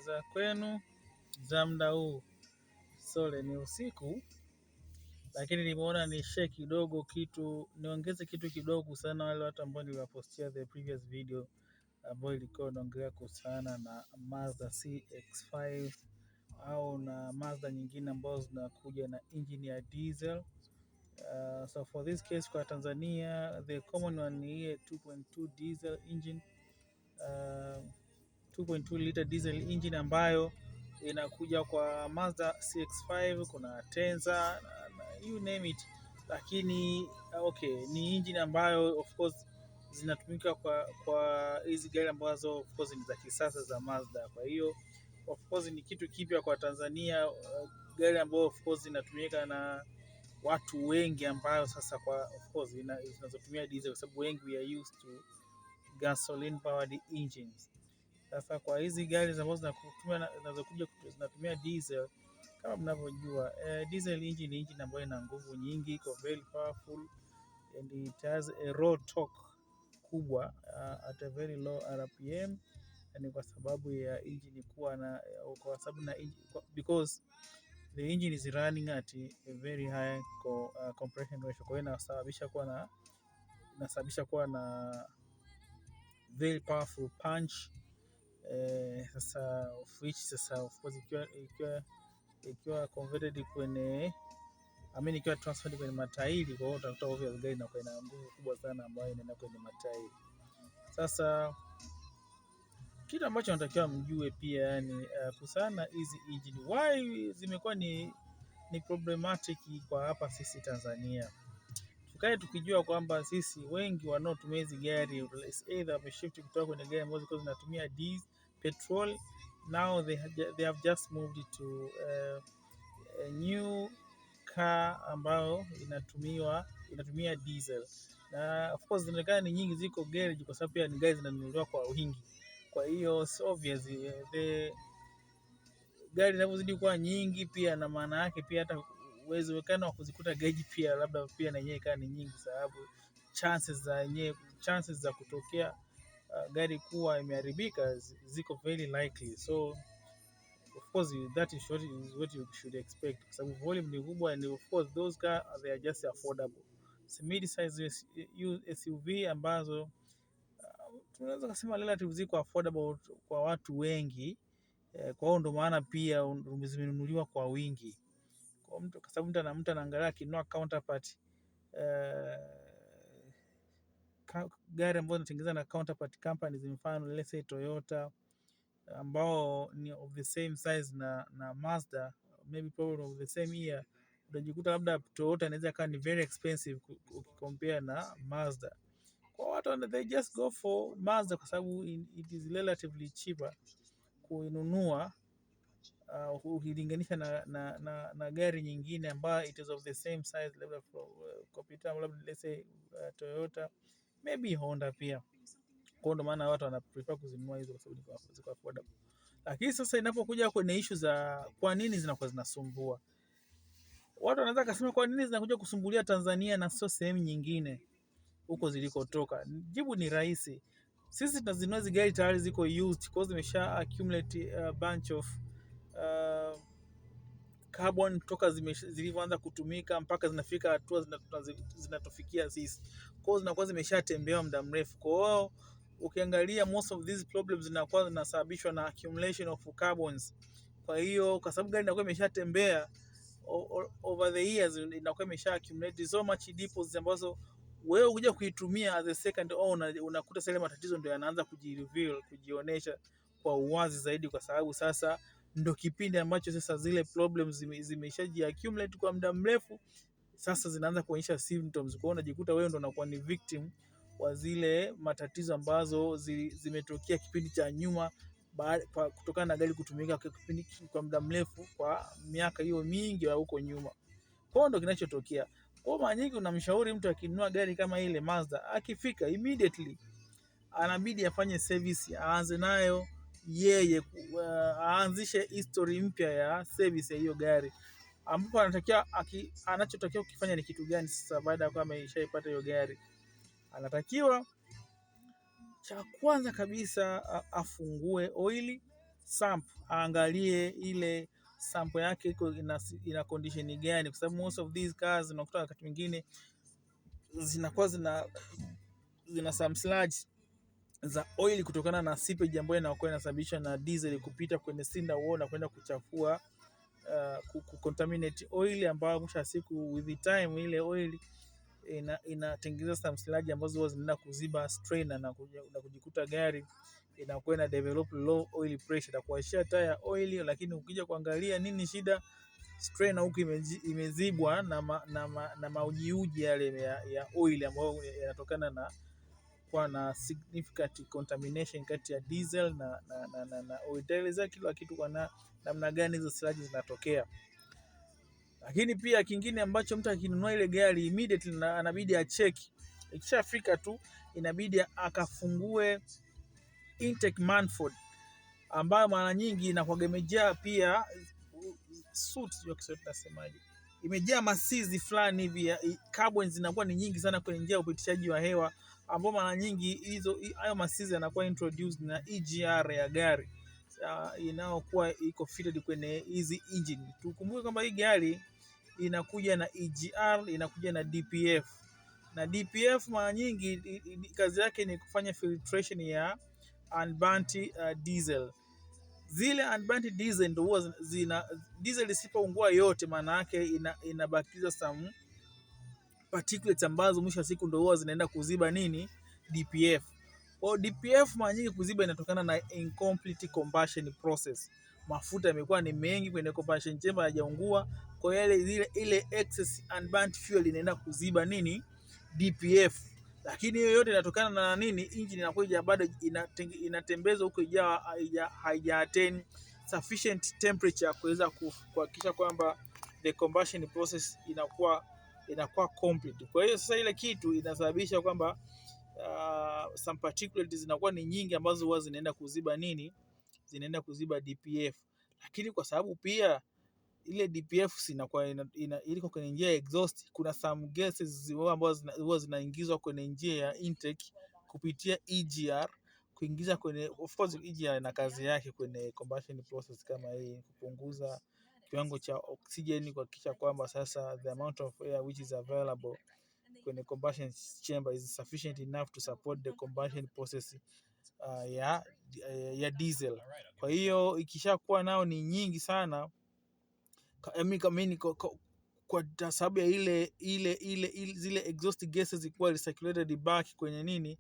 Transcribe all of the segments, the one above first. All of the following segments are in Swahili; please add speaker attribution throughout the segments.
Speaker 1: Za kwenu za muda huu. Sorry, ni usiku, lakini nimeona ni share kidogo kitu, niongeze kitu kidogo sana wale watu ambao niliwapostia the previous video ambayo ilikuwa inaongelea kuhusiana na Mazda CX-5 au na Mazda nyingine ambazo zinakuja na engine ya diesel. So for this case kwa Tanzania the common one ni ile 2.2 diesel engine, 2.2 liter diesel engine ambayo inakuja kwa Mazda CX-5, kuna Atenza na you name it, lakini okay, ni engine ambayo of course zinatumika kwa hizi gari ambazo of course ni za kisasa za Mazda. Kwa hiyo of course ni kitu kipya kwa Tanzania, gari ambayo of course inatumika na watu wengi ambayo sasa kwa of course zinazotumia diesel kwa sababu wengi we are used to gasoline powered engines. Sasa kwa hizi gari ambazo zinazokuja zinatumia diesel kama mnavyojua, diesel engine ni engine ambayo ina nguvu nyingi, iko very powerful and it has a raw torque kubwa at a very low RPM, ni kwa sababu ya engine kuwa na kwa sababu na because the engine is running at a very high compression ratio, kwa hiyo inasababisha kuwa na very powerful punch. Sasa of which sasa of course ikiwa converted kwenye, I mean, ikiwa transferred kwenye matairi, kwa hiyo utakuta obvious gari inakuwa ina nguvu kubwa sana ambayo inaenda kwenye matairi. Sasa kitu ambacho natakiwa mjue pia yani, kuhusiana na hizi engine why zimekuwa ni problematic kwa hapa sisi Tanzania. Tukae tukijua kwamba sisi wengi wanaotumia hizi gari either wameshift kutoka kwenye gari ambazo zilikuwa zinatumia diesel, petrol, now they have just moved to a new car ambayo inatumia diesel, na of course zinaonekana ni nyingi ziko garage kwa sababu pia ni gari zinanunuliwa kwa wingi. Kwa hiyo it's obvious the gari zinavyozidi kuwa nyingi pia na maana yake pia hata uwezekano wa kuzikuta garage pia labda pia na yenyewe ikawa ni nyingi, sababu chances za kutokea gari kuwa imeharibika ziko very likely. So of course that is what you should expect kwa sababu volume ni kubwa and of course those car they are just affordable. Mid size SUV ambazo tunaweza kusema relative ziko affordable kwa watu wengi. Kwa hiyo ndo maana pia zimenunuliwa kwa wingi kwa mtu, kwa sababu mtu anaangalia akinunua counterpart gari ambazo zinatengenezwa na counterpart companies, mfano let's say Toyota ambao ni of the same size na Mazda, maybe probably of the same year, utajikuta labda Toyota inaweza kuwa ni very expensive ukicompare na Mazda. Kwa watu they just go for Mazda kwa sababu it is relatively cheaper kuinunua ukilinganisha na gari nyingine ambayo it is of the same size, labda labda let's say Toyota, maybe Honda pia. Kwa ndo maana watu wana prefer kuzinunua hizo kwa sababu ziko affordable. Lakini sasa inapokuja kwenye issue za kwa nini zinakuwa zinasumbua, watu wanaweza kusema kwa nini zinakuja kusumbulia Tanzania na sio sehemu nyingine huko zilikotoka? Jibu ni rahisi. Sisi tunazinunua hizi gari tayari ziko used, kwa zimesha accumulate a bunch of carbon toka zilivyoanza kutumika mpaka zinafika hatua zinatufikia sisi. Kwa hiyo zinakuwa zimeshatembea muda mrefu. Kwa hiyo ukiangalia most of these problems zinakuwa zinasababishwa na accumulation of carbons. Kwa hiyo kwa sababu gari inakuwa imeshatembea over the years, inakuwa imesha accumulate so much deposits ambazo wewe ukija kuitumia as a second owner unakuta sasa matatizo ndio yanaanza kujireveal, kujionyesha kwa uwazi zaidi, kwa sababu sasa ndo kipindi ambacho sasa zile problems zimeshaji accumulate kwa muda mrefu, sasa zinaanza kuonyesha symptoms. Kwa hiyo unajikuta wewe ndo unakuwa ni victim wa zile matatizo ambazo zimetokea kipindi cha nyuma kutokana na gari kutumika kwa kipindi kwa muda mrefu kwa miaka hiyo mingi ya huko nyuma. Kwa hiyo ndo kinachotokea. Kwa mara nyingi unamshauri mtu akinunua gari kama ile Mazda, akifika immediately anabidi afanye service, aanze nayo yeye, aanzishe history mpya ya service ya hiyo gari, ambapo anachotakiwa kukifanya ni kitu gani sasa baada ya kuwa ameshaipata hiyo gari? Anatakiwa cha kwanza kabisa afungue oili. sump, aangalie ile sump yake iko ina condition gani, kwa sababu most of these cars unakuta wakati mwingine zinakuwa zina some sludge za oil kutokana na seepage ambayo inakuwa inasababishwa na diesel kupita kwenye cylinder wall na kwenda kuchafua, kucontaminate oil, ambayo mwisho wa siku with the time ile oil inatengeneza some sludge ambazo huwa zinaenda kuziba strainer na kujikuta gari inakuwa ina develop low oil pressure na kuashia tire oil. Lakini ukija kuangalia nini shida, strainer huku imezibwa na maujiuji yale ya oil ambayo yanatokana na kuwa na significant contamination kati ya diesel na oil. Itaelezea kila kitu kwa namna gani hizo sludge zinatokea. Lakini pia kingine ambacho mtu akinunua ile gari immediately na anabidi acheki, ikishafika tu inabidi akafungue intake manifold ambayo mara nyingi inakuwa imejaa pia soot, sijui Kiswahili tunasemaje, imejaa masizi fulani hivi, carbon zinakuwa ni nyingi sana kwenye njia ya upitishaji wa hewa, ambao mara nyingi hizo hayo masizi yanakuwa introduced na EGR ya gari inayokuwa iko fitted kwenye hizi engine. Tukumbuke kwamba hii gari inakuja na EGR, inakuja na DPF, na DPF mara nyingi kazi yake ni kufanya filtration ya unburnt diesel. Zile unburnt diesel ndio huwa zina diesel isipoungua yote, maana yake inabakiza some particulates ambazo mwisho wa siku ndio huwa zinaenda kuziba nini, DPF. Kwa DPF mara nyingi kuziba inatokana na incomplete combustion process. Mafuta yamekuwa ni mengi kwenye combustion chamber, hayajaungua, kwa hiyo ile excess unburnt fuel inaenda kuziba nini, DPF. Lakini hiyo yote inatokana na nini? Engine inakuwa bado inatembezwa huko haija attain sufficient temperature kuweza kuhakikisha kwamba the combustion process inakuwa complete. Kwa hiyo sasa ile kitu inasababisha kwamba some particulates zinakuwa ni nyingi ambazo huwa zinaenda kuziba nini, zinaenda kuziba DPF. Lakini kwa sababu pia ile DPF inakuwa iliko kwenye njia ya exhaust, kuna some gases ambazo huwa zinaingizwa kwenye njia ya intake kupitia EGR kuingiza kwenye, of course EGR ina kazi yake kwenye combustion process kama hii, kupunguza kiwango cha oxygen, kuhakikisha kwamba sasa the amount of air which is available kwenye combustion chamber is sufficient enough to support the combustion process ya diesel. Kwa hiyo ikishakuwa nao ni nyingi sana kwa sababu ya ile ile ile ile zile exhaust gases zikuwa recirculated back kwenye nini,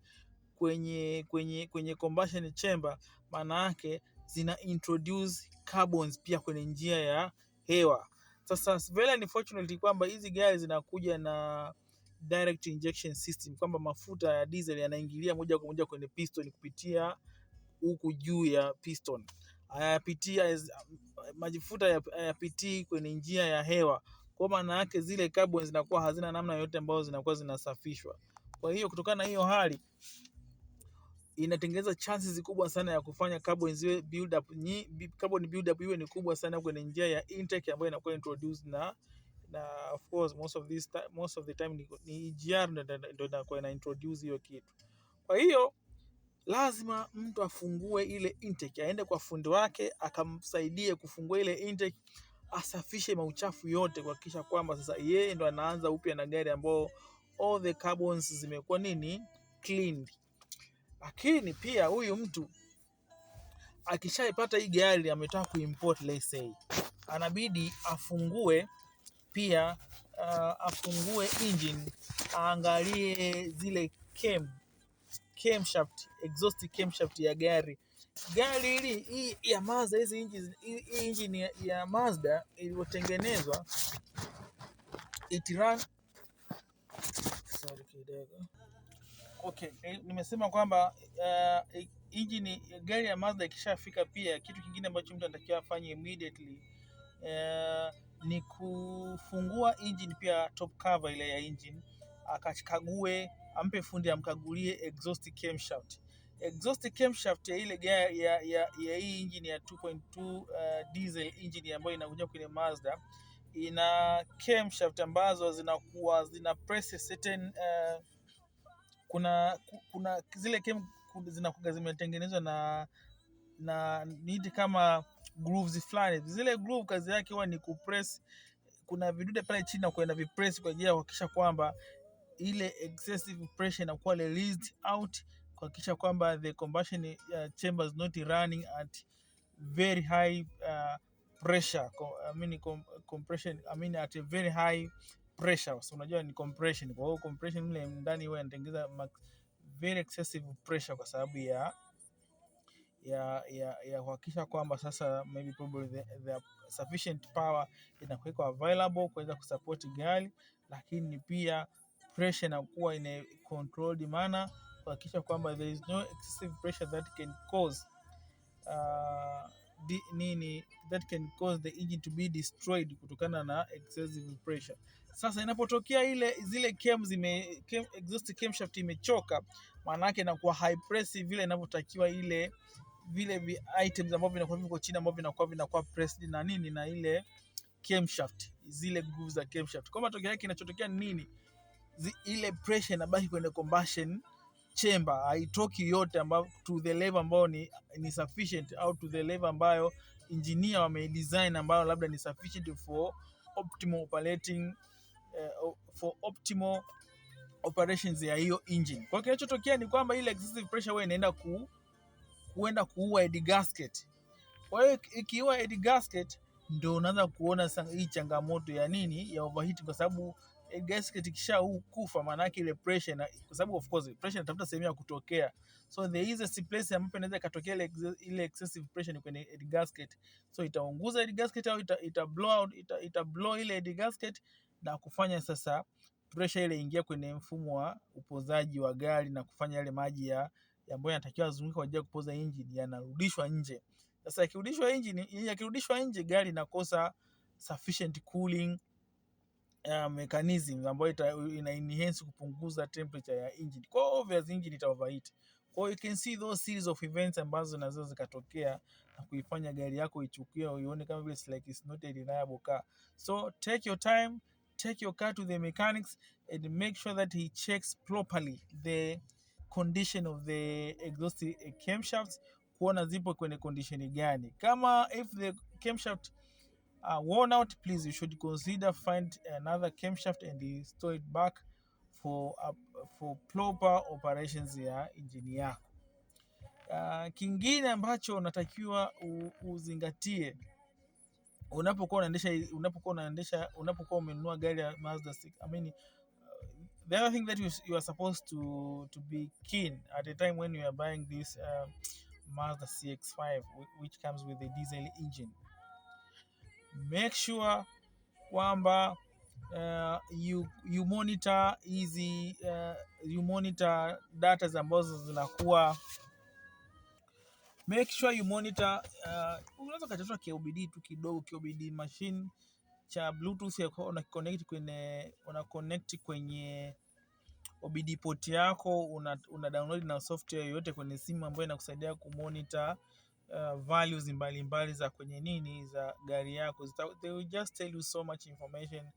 Speaker 1: kwenye combustion chamber, maana yake zina introduce carbons pia kwenye njia ya hewa. Sasa very unfortunately kwamba hizi gari zinakuja na direct injection system, kwamba mafuta ya diesel yanaingilia moja kwa moja kwenye piston kupitia huku juu ya piston, hayapitii mafuta hayapitii kwenye njia ya hewa. Kwa maana yake zile carbon zinakuwa hazina namna yoyote ambayo zinakuwa zinasafishwa. Kwa hiyo kutokana na hiyo hali inatengeneza chances kubwa sana ya kufanya carbon ziwe build up, carbon build up iwe ni kubwa sana kwenye njia ya intake ambayo inakuwa introduced na of course most of the time ni EGR ndio inakuwa ina introduce hiyo kitu. Kwa hiyo lazima mtu afungue ile intake, aende kwa fundi wake akamsaidie kufungua ile intake, asafishe mauchafu yote, kuhakikisha kwamba sasa yeye ndo anaanza upya na gari ambayo all the carbons zimekuwa nini, cleaned. Lakini pia huyu mtu akishaipata hii gari ametaka kuimport, let's say, anabidi afungue pia afungue engine, aangalie zile camshaft, exhaust camshaft ya gari. Gari hili hii ya Mazda, hizi engine, hii engine ya Mazda iliyotengenezwa it run, sorry kidogo. Okay, nimesema kwamba engine gari ya Mazda ikishafika, pia kitu kingine ambacho mtu anatakiwa afanye immediately ni kufungua engine pia, top cover ile ya engine, akakague, ampe fundi amkagulie exhaust camshaft. Exhaust camshaft ya ile gari ya hii engine ya 2.2 diesel engine ambayo inakuja kwenye Mazda ina camshaft ambazo zinakuwa zina press a certain kuna zile cam zinakuwa zimetengenezwa na na niite kama grooves fulani. Zile groove kazi yake huwa ni kupress, kuna vidude pale chini na kwenda vipress kwa ajili ya kuhakikisha kwamba ile excessive pressure inakuwa released out, kuhakikisha kwamba the combustion chamber is not running at very high pressure. I mean, compression, I mean at a very high pressure. So unajua ni compression, kwa hiyo compression mle ndani huwa inatengeneza very excessive pressure kwa sababu ya kuhakikisha kwamba sasa maybe probably the sufficient power inakuwekwa available kuweza kusupport gari, lakini pia pressure inakuwa in a controlled manner kuhakikisha kwamba there is no excessive pressure that can cause nini that can cause the engine to be destroyed kutokana na excessive pressure. Sasa inapotokea ile zile cam zime cam, exhaust camshaft imechoka, maana yake inakuwa high press vile inavyotakiwa, ile vile items ambavyo vinakuwa viko chini ambavyo vinakuwa pressed na nini na ile camshaft, zile grooves za camshaft. Kwa matokeo yake kinachotokea ni nini? Ile pressure inabaki kwenye combustion chamber, haitoki yote ambayo to the level ambayo ni sufficient au to the level ambayo engineer wame design ambayo labda ni sufficient for optimal operating for optimal operations ya hiyo engine. Kwa kinachotokea ni kwamba ile excessive pressure huwa inaenda kuenda kuua head gasket. Kwa hiyo ikiua head gasket ndio unaanza kuona hii changamoto ya nini ya overheating, kwa sababu head gasket ikisha kufa, maana yake ile pressure na, kwa sababu of course pressure inatafuta sehemu ya kutokea, so the easiest place ambapo inaweza ikatokea ile excessive pressure ni kwenye head gasket. So itaunguza head gasket au ita blow out, ita blow ile head gasket na kufanya sasa pressure ile ingia kwenye mfumo wa upozaji wa gari na kufanya yale maji ya ambayo yanatakiwa yazunguke kwa ajili ya kupoza engine yanarudishwa nje. Sasa yakirudishwa engine, yakirudishwa nje gari inakosa sufficient cooling mechanism ambayo ina enhance kupunguza temperature ya engine. Kwa hiyo obvious engine ita overheat. Kwa hiyo you can see those series of events ambazo zinaweza zikatokea na kuifanya gari yako ichukie au ione kama vile it's like it's not a reliable car. So take your time, take your car to the mechanics and make sure that he checks properly the condition of the exhaust camshafts, kuona zipo kwenye condition gani. Kama if the camshaft worn out, please you should consider find another camshaft and install it back for proper operations ya injini yako. Kingine ambacho unatakiwa uzingatie unapokuwa unaendesha unapokuwa umenunua gari ya Mazda 6, I mean, the other thing that you are supposed to be keen at the time when you are buying this Mazda CX-5 which comes with a diesel engine, make sure kwamba you monitor hizi you monitor data ambazo zinakuwa, make sure you monitor unaweza ukatafuta KOBD tu kidogo, KOBD machine cha Bluetooth ya una connect kwenye OBD port yako, una download na software yoyote kwenye simu ambayo inakusaidia kumonitor values mbalimbali za kwenye nini za gari yako. They will just tell you so much information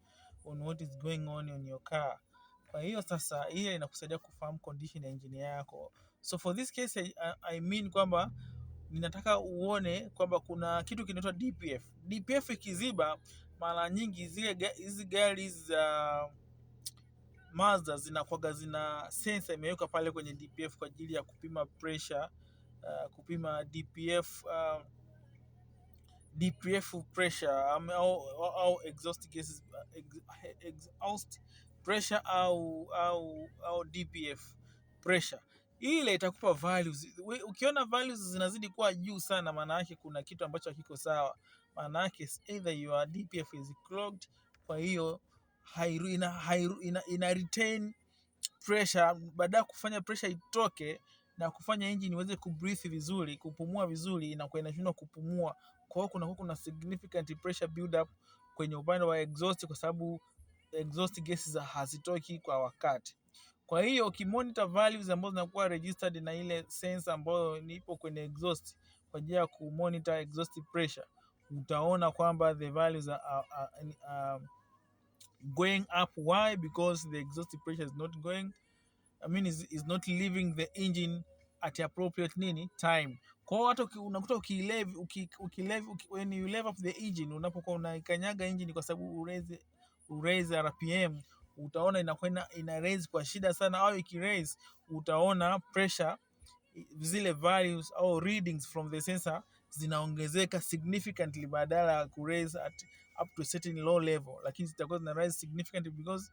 Speaker 1: on what is going on your car. Kwa hiyo sasa hiyo inakusaidia kufahamu condition ya engine yako. So for this case I mean kwamba ninataka uone kwamba kuna kitu kinaitwa DPF. DPF ikiziba, mara nyingi zile hizi gari za Mazda zinakuwaga zina sensor imewekwa pale kwenye DPF kwa ajili ya kupima pressure, kupima DPF, DPF pressure au exhaust gases, exhaust pressure au DPF pressure. Ile itakupa values. Ukiona values zinazidi kuwa juu sana, maana yake kuna kitu ambacho hakiko sawa. Maana yake either your DPF is clogged, kwa hiyo ina retain pressure, baada ya kufanya pressure itoke na kufanya engine iweze kubreathe vizuri, kupumua vizuri, inakuwa inashindwa kupumua. Kwa hiyo kuna significant pressure build up kwenye upande wa exhaust, kwa sababu exhaust gases hazitoki kwa wakati. Kwa hiyo ukimonitor values ambazo zinakuwa registered na ile sensor ambayo ipo kwenye exhaust kwa ajili ya kumonitor exhaust pressure, utaona kwamba the values are going up. Why? Because the exhaust pressure is not going, I mean, is not leaving the engine At appropriate nini time. Kwa hiyo hata unakuta ukilev uki, ukilev uki, when you level up the engine, unapokuwa unaikanyaga engine kwa sababu uraise RPM, utaona inakwenda ina raise kwa shida sana, au ikiraise utaona pressure zile values au readings from the sensor zinaongezeka significantly badala ya kuraise at up to a certain low level, lakini zitakuwa zina rise significantly because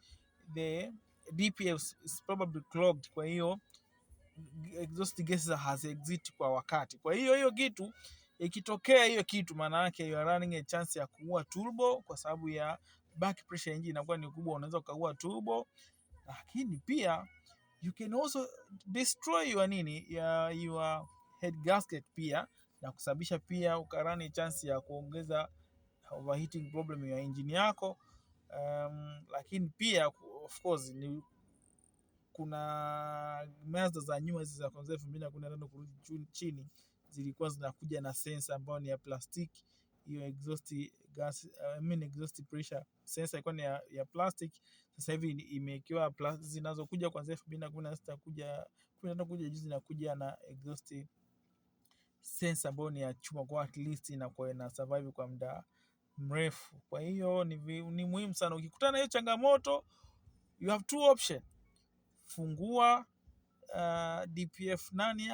Speaker 1: the DPF is probably clogged. Kwa hiyo exhaust gases hazi exit kwa wakati. Kwa hiyo hiyo kitu ikitokea, hiyo kitu maana yake you are running a chance ya kuua turbo, kwa sababu ya back pressure engine inakuwa ni kubwa, unaweza ukaua turbo, lakini pia you can also destroy your nini ya your head gasket pia na kusababisha pia ukarun chance ya kuongeza overheating problem ya engine yako. Lakini pia of course ni kuna Mazda za nyuma hizi za kuanzia 2015 kurudi chini zilikuwa zinakuja na sensor ambayo ni ya plastiki. Hiyo exhaust gas, I mean exhaust pressure sensor ilikuwa ni ya plastic. Sasa hivi imewekewa, zinazokuja kuanzia 2016 kuja 15 kuja juu zinakuja na exhaust sensor ambayo ni ya chuma, kwa at least inakuwa ina survive kwa muda mrefu. Kwa hiyo ni muhimu sana ukikutana na hiyo changamoto, you have two option: fungua DPF nani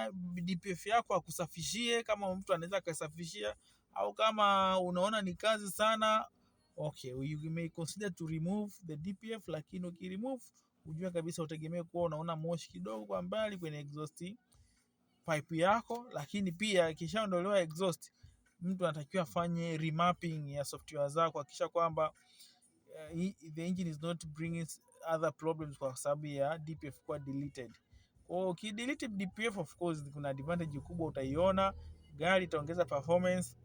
Speaker 1: DPF yako akusafishie, kama mtu anaweza akasafishia, au kama unaona ni kazi sana, okay, you may consider to remove the DPF, lakini ukiremove ujue kabisa utegemee kuwa unaona moshi kidogo kwa mbali kwenye exhaust pipe yako. Lakini pia ikishaondolewa exhaust, mtu anatakiwa afanye remapping ya software zako kuhakikisha kwamba the engine is not bringing other problems kwa sababu ya DPF kuwa deleted. Kwa hiyo ukidelete DPF, of course kuna advantage kubwa utaiona, gari itaongeza performance,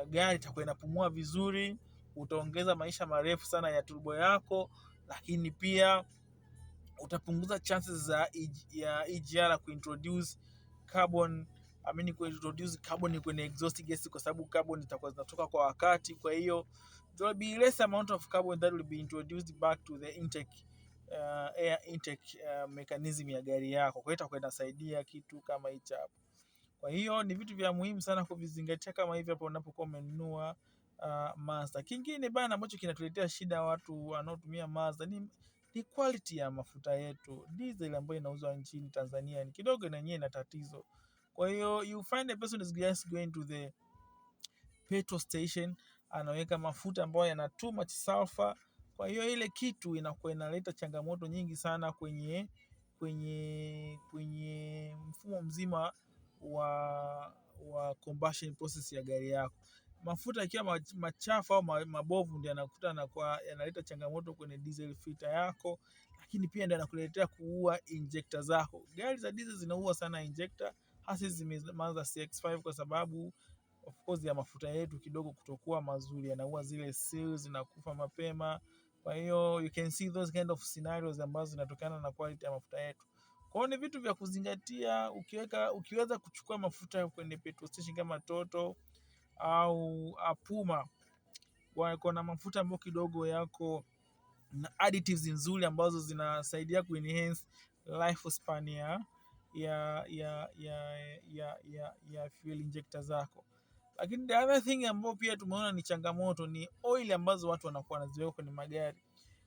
Speaker 1: gari itakuwa inapumua vizuri, utaongeza maisha marefu sana ya turbo yako, lakini pia utapunguza chances za ya EGR kuintroduce carbon, I mean kuintroduce carbon kwenye exhaust gas, kwa sababu carbon itakuwa zinatoka kwa wakati. Kwa hiyo there will be less amount of carbon that will be introduced back to the intake air intake mechanism ya gari yako. Kwa hiyo itakuwa inasaidia kitu kama hicho hapo. Kwa hiyo ni vitu vya muhimu sana kuvizingatia kama hivi hapo unapokuwa umenunua Mazda. Kingine bana ambacho kinatuletea shida watu wanaotumia Mazda ni quality ya mafuta yetu. Diesel ambayo inauzwa nchini Tanzania ni kidogo na yenyewe ina tatizo. Kwa hiyo you find a person is just going to the petrol station, anaweka mafuta ambayo yana too much sulfur. Kwa hiyo ile kitu inakuwa inaleta changamoto nyingi sana kwenye mfumo mzima wa combustion process ya gari yako. Mafuta yakiwa machafu au mabovu ndio yanakuta yanakuwa yanaleta changamoto kwenye diesel filter yako, lakini pia ndio yanakuletea kuua injector zako. Gari za diesel zinaua sana injector, hasa hizi Mazda CX-5 kwa sababu of course ya mafuta yetu kidogo kutokuwa mazuri, yanaua zile seals, zinakufa mapema. Kwa hiyo you can see those kind of scenarios ambazo zinatokana na quality ya mafuta yetu. Kwa hiyo ni vitu vya kuzingatia ukiweza kuchukua mafuta kwenye petrol station kama Total au Puma, wako na mafuta ambayo kidogo yako na additives nzuri ambazo zinasaidia kuenhance life span ya fuel injector zako. Lakini the other thing ambayo pia tumeona ni changamoto ni oil ambazo watu wanakuwa wanaziweka kwenye magari.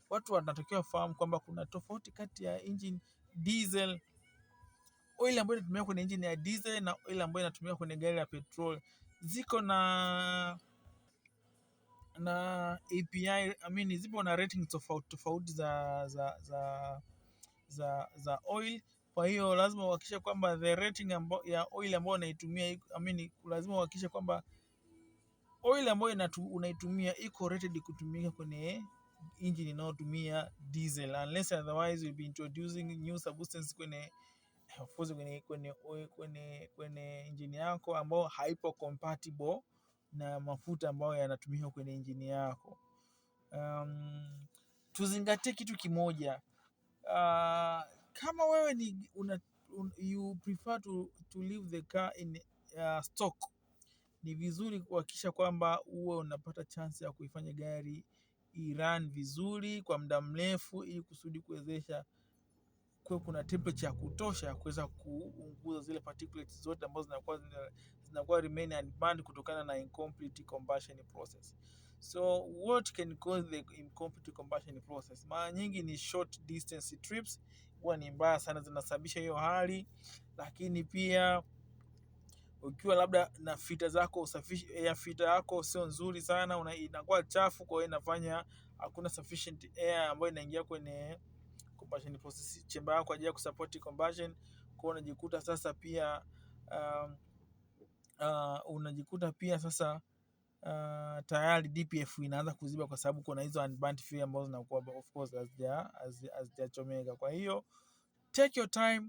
Speaker 1: Watu wanatakiwa fahamu kwamba kuna tofauti kati ya engine diesel oil ambayo inatumika kwenye engine ya diesel na oil ambayo inatumika kwenye gari ya petrol. Ziko na API, I mean, zipo na rating tofauti tofauti za oil. Kwa hiyo lazima uhakikishe kwamba the rating ya oil ambayo unaitumia, I mean, lazima uhakikishe kwamba oil ambayo unaitumia iko rated kutumika kwenye engine inayotumia diesel, unless otherwise you'll be introducing new substance kwenye, of course, kwenye engine yako ambayo haipo compatible na mafuta ambayo yanatumika kwenye engine yako. Tuzingatie kitu kimoja. Kama wewe ni you prefer to leave the car in stock, ni vizuri kuhakikisha kwamba uwe unapata chance ya kuifanya gari irun vizuri kwa muda mrefu ili kusudi kuwezesha Kuwe kuna temperature ya kutosha ya kuweza kuunguza zile particulates zote ambazo zinakuwa remain unburned kutokana na incomplete combustion process. So what can cause the incomplete combustion process? Mara nyingi ni short distance trips huwa ni mbaya sana, zinasababisha hiyo hali, lakini pia ukiwa labda na filter zako, usafishi air filter yako sio nzuri sana, inakuwa chafu, kwa hiyo inafanya hakuna sufficient air ambayo inaingia kwenye combustion process chamber yako kwa ajili ya kusupport combustion. Kwa hiyo unajikuta sasa pia unajikuta pia sasa tayari DPF inaanza kuziba kwa sababu kuna hizo unburnt fuel ambazo zinakuwa of course hazijachomeka. Kwa hiyo take your time,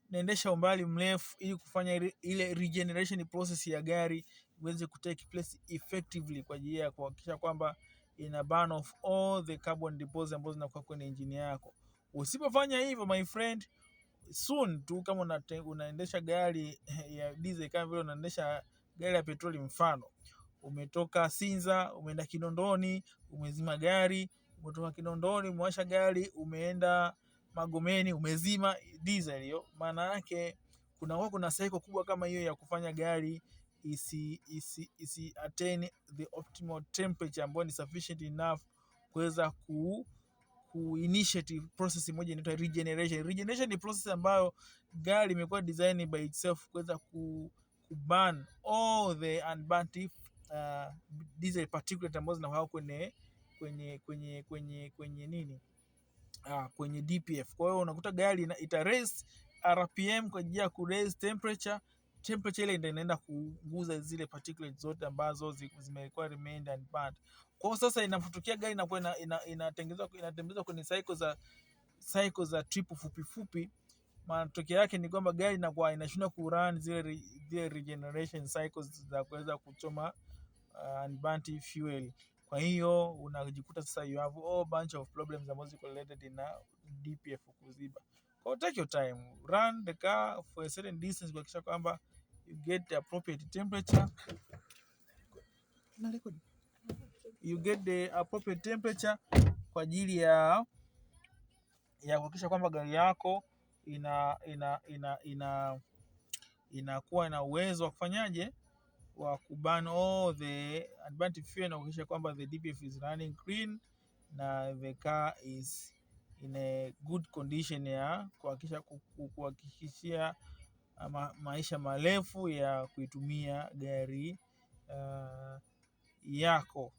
Speaker 1: naendesha umbali mrefu ili kufanya ile regeneration process ya gari iweze kutake place effectively kwa ajili ya kuhakikisha kwamba ina burn off all the carbon deposits ambazo zinakuwa kwenye engine yako. Usipofanya hivyo, my friend, soon tu kama unaendesha gari ya diesel kama vile unaendesha gari ya petroli, mfano umetoka Sinza umeenda Kinondoni, umezima gari, umetoka Kinondoni umewasha gari, umeenda Magomeni umezima diesel hiyo, maana yake kuna cycle kubwa kama hiyo ya kufanya gari isi attain the optimal temperature ambayo ni sufficient enough kuweza ku initiate process moja inaitwa regeneration. Regeneration ni process ambayo gari imekuwa designed by itself kuweza ku burn all the unburnt diesel particulate ambazo zinakuwa kwenye nini, kwenye DPF. Kwa hiyo unakuta gari ita raise RPM kwa ajili ya ku raise temperature. Temperature ile ndio inaenda kuunguza zile particulates zote ambazo zimekuwa remained unburnt. Kwa hiyo sasa inapotokea gari inakuwa inatengenezwa, inatembezwa kwenye cycle za trip fupi fupi, matokeo yake ni kwamba gari inakuwa inashindwa kurun zile regeneration cycles za kuweza kuchoma unburnt fuel. Kwa hiyo unajikuta sasa you have all bunch of problems ambazo ziko related na DPF kuziba. Kwa hiyo take your time, run the car for a certain distance kuhakikisha kwamba you get the appropriate temperature. You get the appropriate temperature kwa ajili ya kuhakikisha kwamba gari yako ina inakuwa na uwezo wa kufanyaje, wa kuburn all the unburnt fuel na kuhakikisha kwamba the DPF is running clean na the car is in a good condition ya kuhakikishia maisha marefu ya kuitumia gari yako.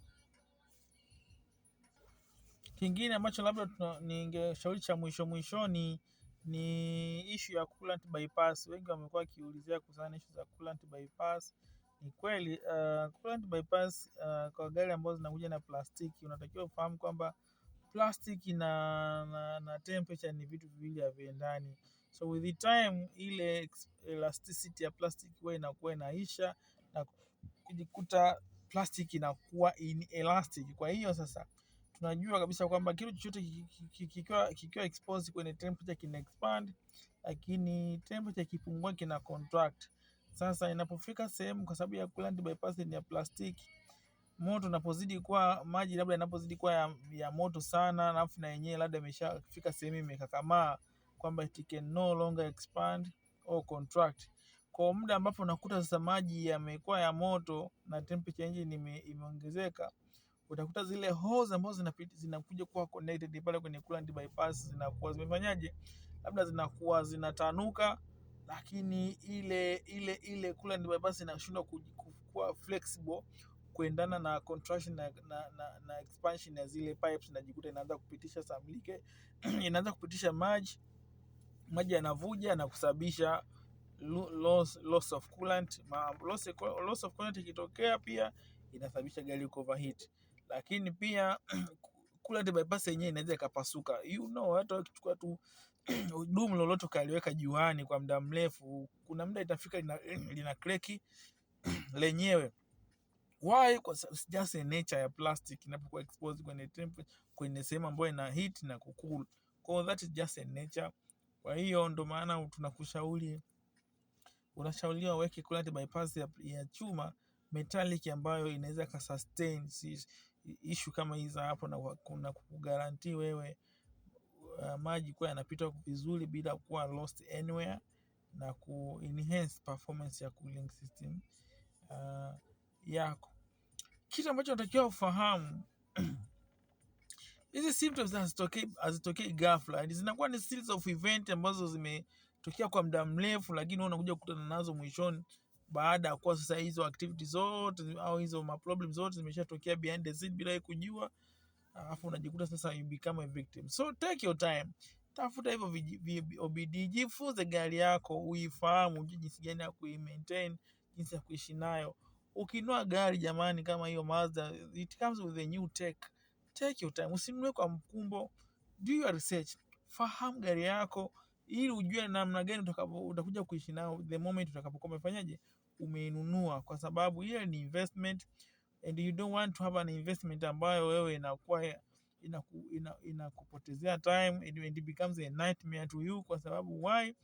Speaker 1: Kingine ambacho labda ningeshauri cha mwisho mwishoni ni issue ya coolant bypass. Wengi wamekuwa wakiulizia kuhusiana na issue za coolant bypass. Ni kweli coolant bypass kwa gari ambazo zinakuja na plastiki, unatakiwa ufahamu kwamba plastiki na temperature ni vitu viwili haviendani. So with the time ile elasticity ya plastic huwa inakuwa inaisha na kujikuta plastic inakuwa inelastic. Kwa hiyo sasa tunajua kabisa kwamba kitu chochote kikiwa exposed kwenye temperature kina expand, lakini temperature ikipungua kina contract. Sasa inapofika sehemu, kwa sababu ya coolant bypass ni ya plastiki, moto unapozidi kuwa maji labda inapozidi kuwa ya moto sana, alafu na yenyewe labda imeshafika sehemu imekakamaa kwamba it can no longer expand or contract. Kwa muda ambapo unakuta sasa maji yamekuwa ya moto na temperature engine imeongezeka, utakuta zile hose ambazo zinakuja kuwa connected pale kwenye coolant bypass zinakuwa zimefanyaje, labda zinakuwa zinatanuka, lakini ile coolant bypass inashindwa kuwa flexible kuendana na contraction na expansion ya zile pipes, inajikuta inaanza kupitisha some leakage, inaanza kupitisha maji, maji yanavuja na kusababisha loss of coolant. Loss of coolant ikitokea pia inasababisha gari ku overheat, lakini pia coolant bypass yenyewe inaweza ikapasuka. Hata ukichukua tu dumu lolote ukaliweka juani kwa muda mrefu, kuna muda itafika lina crack lenyewe. Why? Kwa sababu it's just a nature ya plastic inapokuwa exposed kwenye temperature, kwenye sehemu ambayo ina heat na kucool. Kwa hiyo that is just a nature. Kwa hiyo ndo maana tunakushauri, unashauriwa uweke coolant bypass ya chuma metallic ambayo inaweza ka sustain issue kama hizo hapo na kuguarantee wewe maji kuwa yanapita vizuri bila kuwa lost anywhere na ku enhance performance ya cooling system yako. Kitu ambacho natakiwa ufahamu, hizi symptoms hazitokei ghafla, zinakuwa ni series of event ambazo zimetokea kwa muda mrefu, lakini wewe unakuja kukutana nazo mwishoni baada ya kuwa sasa hizo activity zote au hizo ma problem zote zimeshatokea behind the scene bila kujua, alafu unajikuta sasa you become a victim. So take your time, tafuta hivyo OBD, jifunze gari yako, uifahamu, ujue jinsi gani ya kuimaintain, jinsi ya kuishi nayo. Ukinunua gari jamani, kama hiyo Mazda, it comes with a new tech. Take your time, usinunue kwa mkumbo, do your research, fahamu gari yako ili ujue namna gani utakuja kuishi nayo the moment utakapokuwa umefanyaje, umeinunua, kwa sababu ile ni investment and you don't want to have an investment ambayo wewe inakuwa inakupotezea time and it becomes a nightmare to you. Kwa sababu why?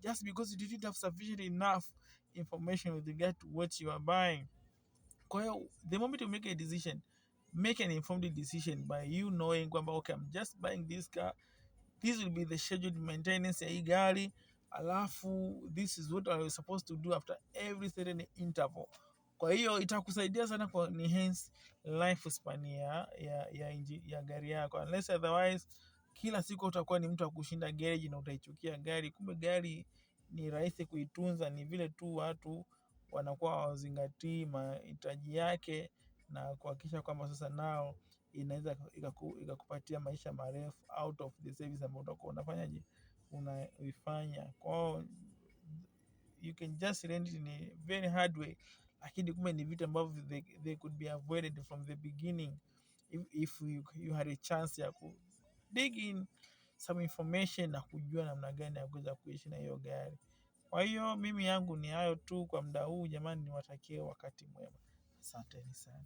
Speaker 1: Just because you didn't have sufficient enough information with regard to what you are buying. Kwa hiyo the moment you make a decision, make an informed decision by you knowing kwamba okay, I'm just buying this car, this will be the scheduled maintenance ya hii gari, alafu this is what I was supposed to do after every certain interval. Kwa hiyo itakusaidia sana kwa enhance life span ya gari yako, unless otherwise kila siku utakuwa ni mtu wa kushinda garage na utaichukia gari. Kumbe gari ni rahisi kuitunza, ni vile tu watu wanakuwa hawazingatii mahitaji yake na kuhakikisha kwamba sasa nao inaweza ikakupatia maisha marefu out of the service ambayo utakuwa unafanyaje, unaifanya. Kwa hiyo you can just learn it in a very hard way, lakini kumbe ni vitu ambavyo they could be avoided from the beginning if you had a chance ya ku dig in some information na kujua namna gani ya kuweza kuishi na hiyo gari. Kwa hiyo mimi yangu ni hayo tu kwa muda huu jamani, niwatakie wakati mwema. Asanteni sana.